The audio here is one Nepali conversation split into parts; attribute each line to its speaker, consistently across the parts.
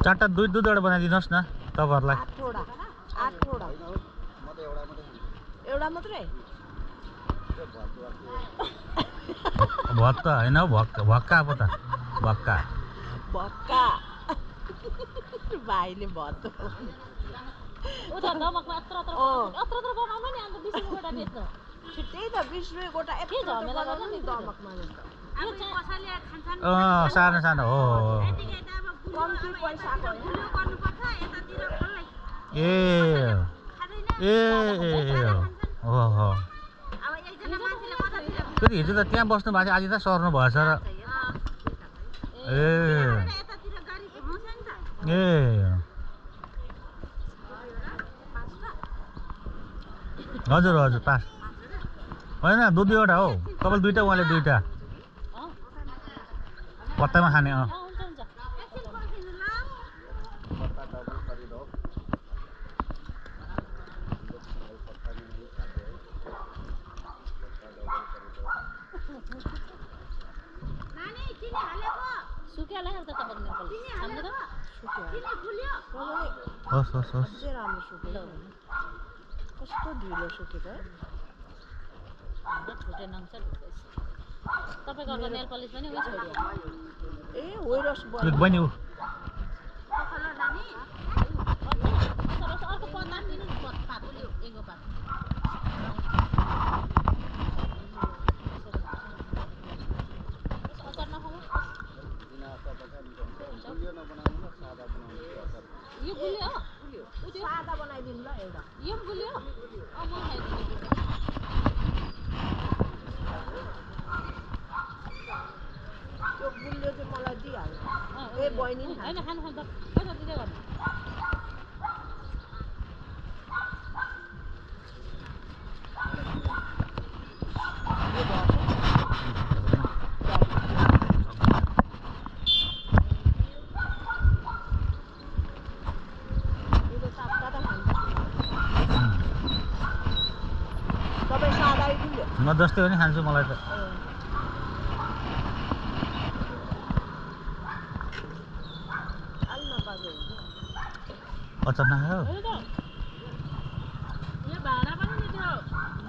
Speaker 1: चारवटा दुईवटा बनाइदिनुहोस् न तपाईँहरूलाई।
Speaker 2: आठवटा एउटा मात्रै
Speaker 1: भक्क होइन हौ, भक्का पो त, भक्का
Speaker 2: भक्का भाइले भत्तो
Speaker 3: उता दमकमा अत्र बनाउनु नि अन्त 20 रुपैयाँ गोटा बेच्नु।
Speaker 2: त्यही त 20 रुपैयाँ गोटा यति झमेला गर्नु नि दमकमा जस्तो।
Speaker 3: अब कसैले खान्छन्
Speaker 1: सानो सानो हो।
Speaker 2: कम्ती पैसाको
Speaker 3: गर्नुपर्छ यतातिर कसलाई
Speaker 1: ए हो हो।
Speaker 3: अब एकजना मान्छेले कतातिर
Speaker 1: फेरि हिजो त त्यहाँ बस्नु भएको थियो, आज त सर्नु भएछ र। ए
Speaker 3: यतातिर गाडी घुमाउँछ नि त।
Speaker 1: ए हजुर हजुर 5 होइन, दुईवटा हो। तपाईँले दुईवटा, उहाँले दुईवटा पत्तामा खाने।
Speaker 3: हुन्छ हुन्छ एकछिन पर्खिनु ल। नानी चिनी हालेको सुक्याला हेर्दा त बन्ने पल्ला चिनी हालेको चिनी फुल्यो
Speaker 1: होस् होस् होस्।
Speaker 2: अझै राम्रो सुक्यो। कस्तो ढिलो सुकेको है।
Speaker 3: हाम्रो छुटे नङ्स ढुक्दैछ। तपाईको अर्को नेल पलिस पनि उही छोड्यो।
Speaker 2: ए होइरस
Speaker 1: यो बहिनी उ
Speaker 3: पखला नानी अर्को पत्ता दिनु नि पात एगो पात। अचार नखाऊ यो गुलियो
Speaker 2: सादा बनाइदिनु ल एउटा।
Speaker 3: यो गुलियो म खाइदिन्छु।
Speaker 2: त्यो गुलियो चाहिँ मलाई दिइहाल्नु। ए बहिनी नि
Speaker 3: हैन खानु खानु त पैसा दिँदै गर्नु।
Speaker 2: तपाईँ सादा गुलियो
Speaker 1: म जस्तै हो नि खान्छु, मलाई त अचार नखायो।
Speaker 3: यो भाडा पनि नि त्यो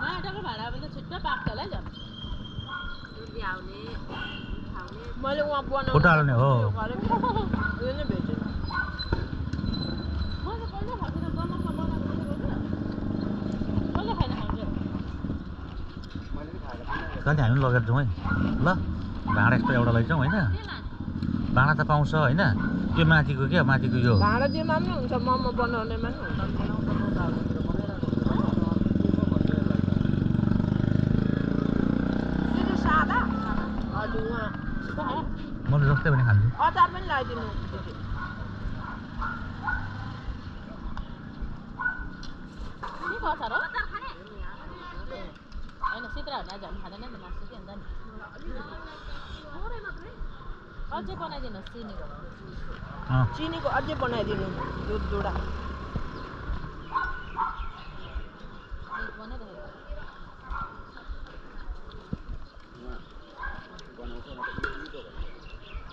Speaker 3: माटाको भाडा पनि छिट्टो पाक्छ होला झन्।
Speaker 2: मैले वहाँ बनाउनु
Speaker 1: फोटो हाल्ने हो।
Speaker 2: यो नै भेटेन।
Speaker 3: म त कहिले खाएको थिएन दमकमा बनाएको कहिले खाइन खान्छु।
Speaker 1: कहिले हामी पनि लगेर जाउँ है ल। भाँडा यस्तो एउटा लैजाउँ होइन, भाँडा त पाउँछ होइन। त्यो माथिको क्या, माथिको यो
Speaker 2: भाँडा दिएमा पनि हुन्छ, मोमो बनाउनेमा पनि हुन्छ। त्यो चाहिँ सादा हजुर उहाँ
Speaker 1: म त जस्तै पनि खान्छु।
Speaker 2: अचार पनि लगाइदिनु दिदी।
Speaker 3: के को अचार हो? अचार खाने होइन सिद्राहरूलाई झन् खाँदैन नि मासु के हुन्छ नि। अझै बनाइदिनुहोस् चिनीको।
Speaker 2: चिनीको अझै बनाइदिनु दुध दुडा।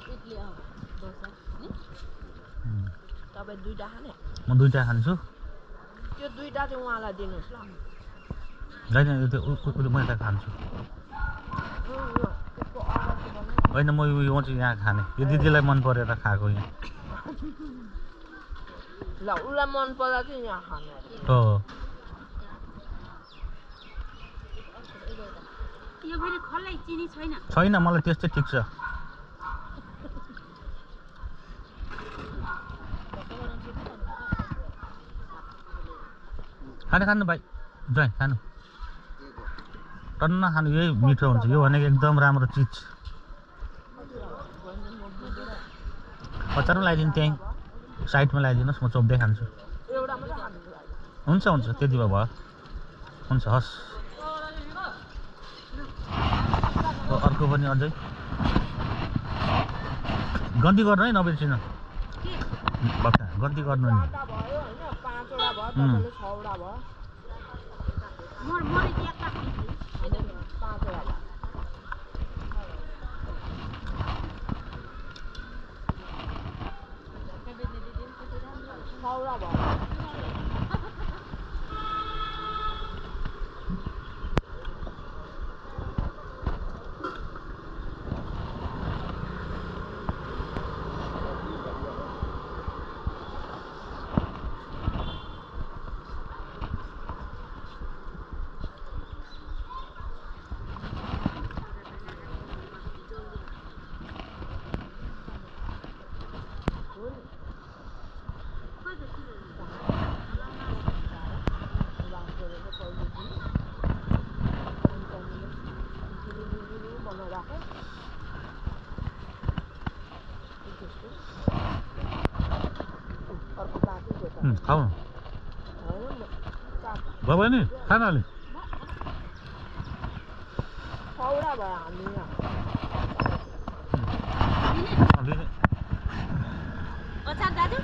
Speaker 3: इडली डोसा नि
Speaker 2: तपाईँ दुईवटा खाने?
Speaker 1: म दुईवटा खान्छु।
Speaker 2: त्यो दुईवटा चाहिँ उहाँलाई दिनुहोस् ल।
Speaker 1: होइन त्यो म यता खान्छु। होइन म चाहिँ यहाँ खाने, यो दिदीलाई मन परेर खाएको यहाँ।
Speaker 2: ल उसलाई मन पर्दा चाहिँ यहाँ खाने
Speaker 1: हो।
Speaker 3: यो फेरि खल्लै चिनी छैन।
Speaker 1: छैन, मलाई त्यस्तै ठिक छ। खानु खानु भाइ जाउँ खानु, टन्न खानु। यही मिठो हुन्छ, यो भनेको एकदम राम्रो चिज। अचार पनि लगाइदिनु त्यहीँ साइडमा लगाइदिनुहोस्, म चोप्दै खान्छु। हुन्छ हुन्छ त्यति भए भयो। हुन्छ हस्। अर्को पनि अझै गन्ती गर्नु है, नबिर्सिनु। बक्का गन्ती गर्नु नि।
Speaker 2: फाउरा भयो
Speaker 1: खाऊ भयो भने खान अलि
Speaker 2: फाउरा भयो हामी यहाँ
Speaker 3: अचार दाजु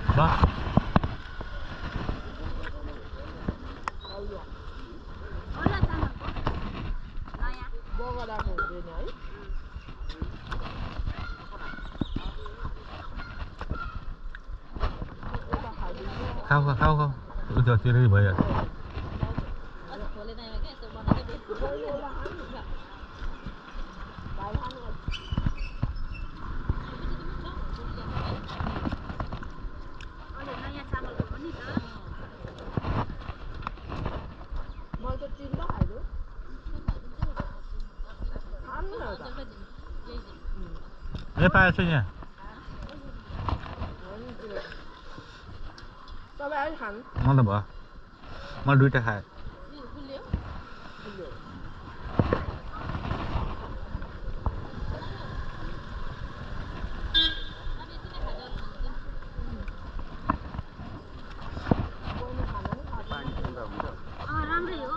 Speaker 3: होला चामलको नयाँ
Speaker 2: बगडाको हुँदैन है
Speaker 1: खाऊ उतातिरै भइहाल्छ
Speaker 3: अझ खोलेन यहाँ के यसो बनाउँदै अहिले नयाँ चामलको पनि त
Speaker 2: मैले त चिन्दा खाइदियो खानु न एउटा
Speaker 1: ए पाएछ यहाँ
Speaker 2: तपाईँ अहिले खानु
Speaker 1: मलाई भयो मैले दुइटा खाएँ
Speaker 3: गुलियो राम्रै हो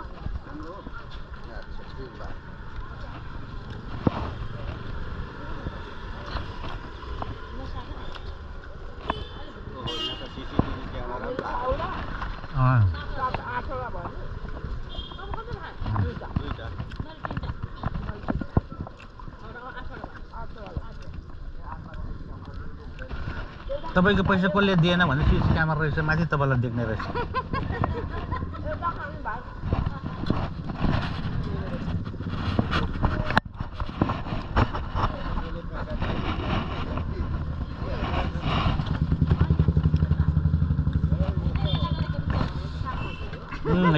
Speaker 2: फाउरा
Speaker 1: अँ
Speaker 2: 7-8वटा भयो
Speaker 3: अब कति भयो
Speaker 2: दुईटा
Speaker 3: मैले तिनटा
Speaker 1: तपाईँको पैसा कसले दिएन भने सिसी क्यामेरा रहेछ माथि तपाईँलाई देख्ने रहेछ
Speaker 2: एउटा खानु भाइ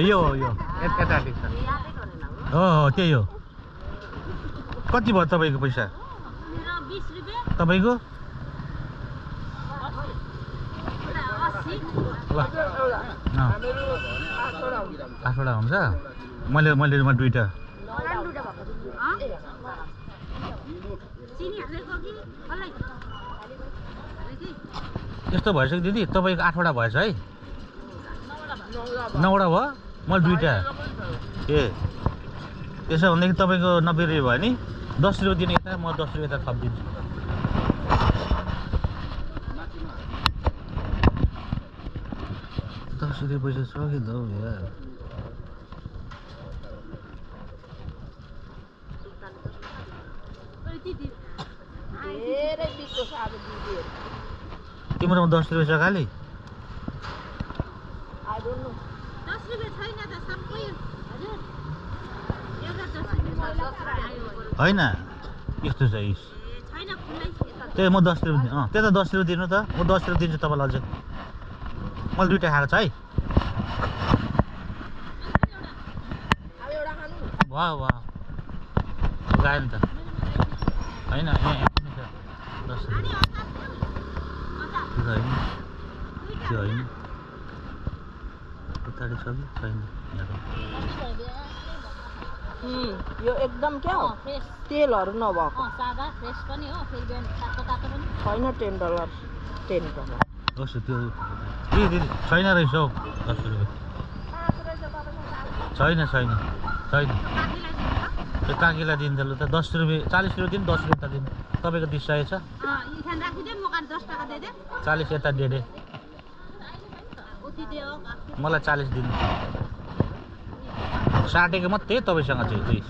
Speaker 1: यो यता ठिक छ हो त्यही हो कति भयो तपाईँको पैसा
Speaker 3: मेरो 20 रुपैयाँ
Speaker 1: तपाईँको ल
Speaker 2: हामीहरू 8वटा हुन्छ
Speaker 1: 8वटा हुन्छ मैले दुइटा
Speaker 3: चिनी हालेको कि कसलाई
Speaker 1: यस्तो भएछ कि दिदी तपाईँको 8वटा भएछ है 9वटा भयो मैले दुइटा ए त्यसो भनेदेखि तपाईँको 90 रुपियाँ भयो नि 10 रुपियाँ दिने यता म 10 रुपियाँ यता थपिदिन्छु ₹10 पैसा छ कि त हौ यार
Speaker 2: धेरै बिचको छ अब दिदीहरू
Speaker 1: तिम्रोमा 10 रुपियाँ छ खालि
Speaker 2: आई डोन्ट नो
Speaker 3: 10 रुपैयाँ छैन त सबै हजुर एउटा 10 रुपैयाँ
Speaker 1: होइन यस्तो छ इस
Speaker 3: छैन खुल्लै
Speaker 1: त्यही म 10 रुपियाँ त्यही त 10 रुपियाँ दिनु त म 10 रुपियाँ दिन्छु तपाईँलाई अझै मैले दुइटा खाएको छ है
Speaker 2: अब एउटा खानु
Speaker 1: भयो गयो नि त होइन यहाँ पनि छ 10 रुपियाँ त्यो होइन उताडि छ कि छैन
Speaker 2: यो एकदम क्या हो
Speaker 3: फ्रेस
Speaker 2: तेलहरू नभएको
Speaker 3: सादा फ्रेस पनि हो फेरि बिहान तातो तातो पनि
Speaker 2: छैन $10
Speaker 1: होस् त्यो दिदी छैन रहेछ हौ 10 रुपियाँ छैन त्यो काकीलाई दिन्छ ल त 10 रुपियाँ 40 रुपियाँ दिनु 10 रुपियाँ दिनु तपाईँको दिइसकेको छ
Speaker 3: इखान राखिदे म 10 टका दे दे
Speaker 1: 40 यता डेढे
Speaker 3: उति दे हो
Speaker 1: मलाई 40 दिनु साटेको मात्रै तपाईँसँग चाहिँ